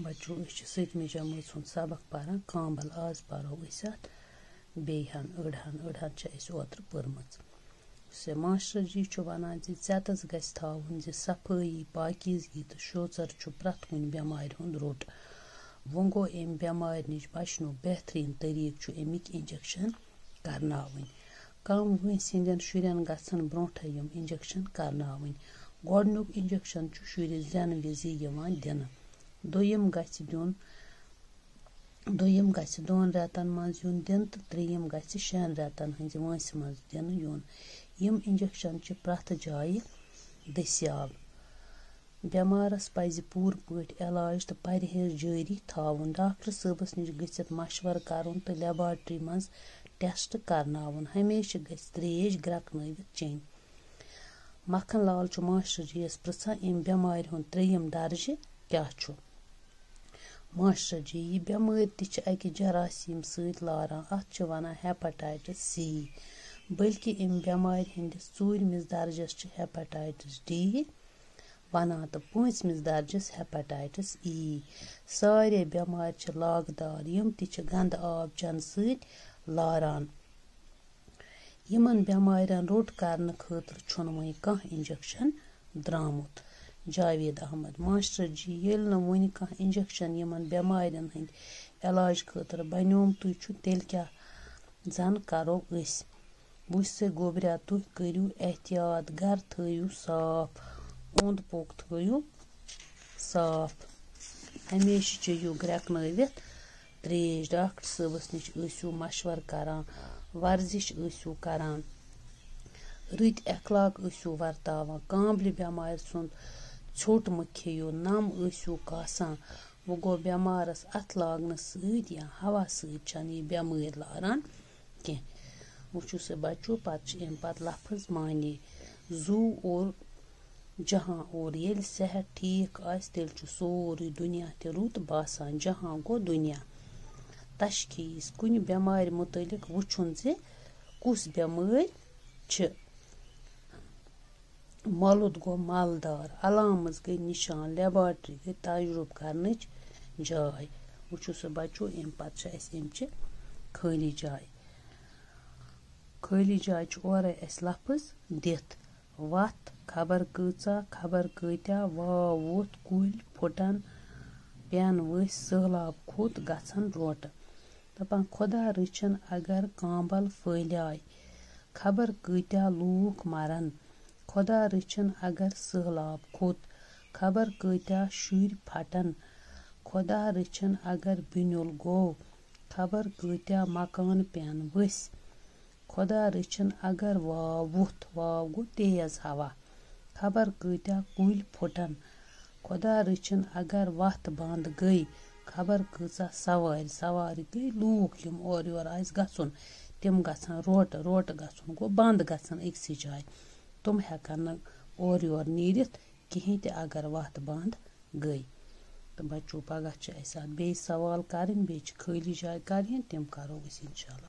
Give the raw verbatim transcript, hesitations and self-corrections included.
بچو، أسۍ چھِ سٔتمہِ جمٲژ ہُنٛد سبق پران۔ کانٛبل آز پرو أسۍ اتھ بیٚیہِ ہن أڑ ہن، أڑ ہن چھِ اَسہِ اوترٕ پٔرمٕژ۔ سُہ ماسٹر جی چھُ وَنان زِ ژٮ۪تَس گژھِ تھاوُن زِ صفٲیی، پاکیزگی تہٕ شوژر چھُ پرٛٮ۪تھ کُنہِ بٮ۪مارِ ہُنٛد روٚٹ۔ وۄنۍ گوٚو، اَمہِ بٮ۪مارِ نِش بچنُک بہتریٖن طریٖقہٕ چھُ اَمِکۍ انجیکشن کرناوٕنۍ۔ کم وٲنٛسہِ ہٕنٛدٮ۪ن شُرٮ۪ن گژھن برونٛٹھے یِم انجیکشن کرناوٕنۍ۔ گۄڈٕنیُک انجیکشن چھُ شُرِس زٮ۪نہٕ وِزِ یِوان دِنہٕ۔ دوٚیِم گژھِ دیُن، دوٚیِم گژھِ دۄن رٮ۪تن منٛز یُن دِنہٕ تہٕ ترٛیٚیِم گژھِ شٮ۪ن رٮ۪تن ہٕنٛزِ وٲنٛسہِ منٛز دِنہٕ یُن۔ یِم انجیکشن چھِ پرٛٮ۪تھ جایہِ دٔستیاب۔ بٮ۪مارس پزِ پوٗرٕ پٲٹھۍ علاج تہٕ پرہیز جٲری تھاوُن۔ ڈاکٹر صٲبس نِش گٔژھِتھ مشورٕ کرُن تہٕ لیبارٹری منٛز ٹیسٹ کرناوُن۔ ہمیشہٕ گژھِ ترٛیش گرٛٮ۪کنٲوِتھ چیٚنۍ۔ مکھن لال چھُ ماسٹر جی یَس پرژھان، "اَمہِ بٮ۪مارِ ہُنٛد ترٛیٚیِم درجہٕ کیٛاہ چھُ؟" ماسٹر جی، یہِ بٮ۪مٲرۍ تہِ چھِ اَکہِ جراثیم سۭتۍ لاران۔ اَتھ چھِ وَنان ہیپاٹائٹس سی، بلکہِ اَمہِ بٮ۪مارِ ہٕنٛدِس ژوٗرمِس درجس چھِ ہیپاٹائٹس ڈی وَنان تہٕ پٲنٛژمِس درجس ہیپاٹائٹس ای۔ سارے بٮ۪مارِ چھِ لاگہٕ دار، یِم تہِ چھِ گنٛدٕ آب چٮ۪نہٕ سۭتۍ لاران۔ یِمن بٮ۪مارٮ۪ن روٚٹ کرنہٕ خٲطرٕ چھُنہٕ وۄنۍ کانٛہہ انجیکشن درٛامُت۔ جاوید احمد، ماسٹر جی، ییٚلہِ نہٕ وُنہِ کانٛہہ انجیکشن یِمن بٮ۪مارٮ۪ن ہٕنٛدِ علاج خٲطرٕ بنیومتُے چھُ، تیٚلہِ کیٛاہ زن کرو أسۍ؟ وُچھ سا گوٚبریا، تُہۍ کٔرِو احتیاط، گرٕ تھٲیِو صاف، اوٚنٛد پوٚک تھٲیِو صاف، ہمیشہٕ چیٚیِو گرٛٮ۪کنٲوِتھ ترٛیش، ڈاکٹر صٲبس نِش ٲسِو مشورٕ کران، ورزش ٲسِو کران، رٕتۍ اخلاق ٲسِو ورتاوان، کانٛبلہِ بٮ۪مارِ سُنٛد ژھیوٚٹ مہٕ کھیٚیِو، نم ٲسِو کاسان۔ وۄنۍ گوٚو، بٮ۪مارس اتھٕ لاگنہٕ سۭتۍ یا ہوا سۭتۍ چھنہٕ یہِ بٮ۪مٲرۍ لاران کینٛہہ۔ وٕچھِو سا بچو، پتہٕ چھِ امہِ پتہٕ لفظ معنی۔ زُو اور جہاں اور۔ ییٚلہِ صحت ٹھیٖک آسہِ، تیٚلہِ چھُ سورُے دُنیا تہِ رُت باسان۔ جہاں گوٚو دُنیا۔ تشخیٖص، کُنہِ بٮ۪مارِ مُتعلق وٕچھُن زِ کُس بٮ۪مٲرۍ چھِ۔ مۄلُت گوٚو ملدار۔ علامٕژ گٔے نِشان۔ لیبارٹری گٔے تجرُبہٕ کرنٕچ جاے۔ وٕچھِو سا بچو، اَمہِ پتہٕ چھِ اَسہِ اَمہِ چہِ خٲلی جایہِ۔ خٲلی جایہِ چھُ اورَے اَسہِ لفظ دِتھ۔ وَتھ خبر کۭژاہ، خبر کۭتیٛاہ، واو ووٚتھ، کُلۍ پھُٹن، پٮ۪ن ؤسۍ، سٔہلاب کھوٚت، گژھن روٹہٕ۔ دَپان، خۄدا رٔچھِن اگر کانٛبل پھٔہلیٛاے، خبر کۭتیٛاہ لوٗکھ مرن۔ خۄدا رٔچھِن اگر سٔہلاب کھوٚت، خبر کۭتیٛاہ شُرۍ پھٹن۔ خۄدا رٔچھِن اگر بِنیُل گوٚو، خبر کۭتیٛاہ مکان پٮ۪ن ؤسۍ۔ خۄدا رٔچھِن اگر واو ووٚتھ، واو گوٚو تیز ہوا، خبر کۭتیٛاہ کُلۍ پھُٹن۔ خۄدا رٔچھِن اگر وَتھ بنٛد گٔے، خبر کۭژاہ سوارِ، سوارِ گٔے لوٗکھ یِم اورٕ یورٕ آسہِ گژھُن، تِم گژھن روٹہٕ، روٹہٕ گژھُن گوٚو بنٛد گژھن أکسٕے جایہِ، تِم ہٮ۪کن نہٕ اورٕ یورٕ نیٖرِتھ کِہیٖنۍ تہِ اگر وَتھ بنٛد گٔے۔ تہٕ بچو، پگاہ چھِ اَسہِ اَتھ بیٚیہِ سوال کَرٕنۍ، بیٚیہِ چھِ خٲلی جاے کَرٕنۍ، تِم کَرو أسۍ اِنشاء اللہ۔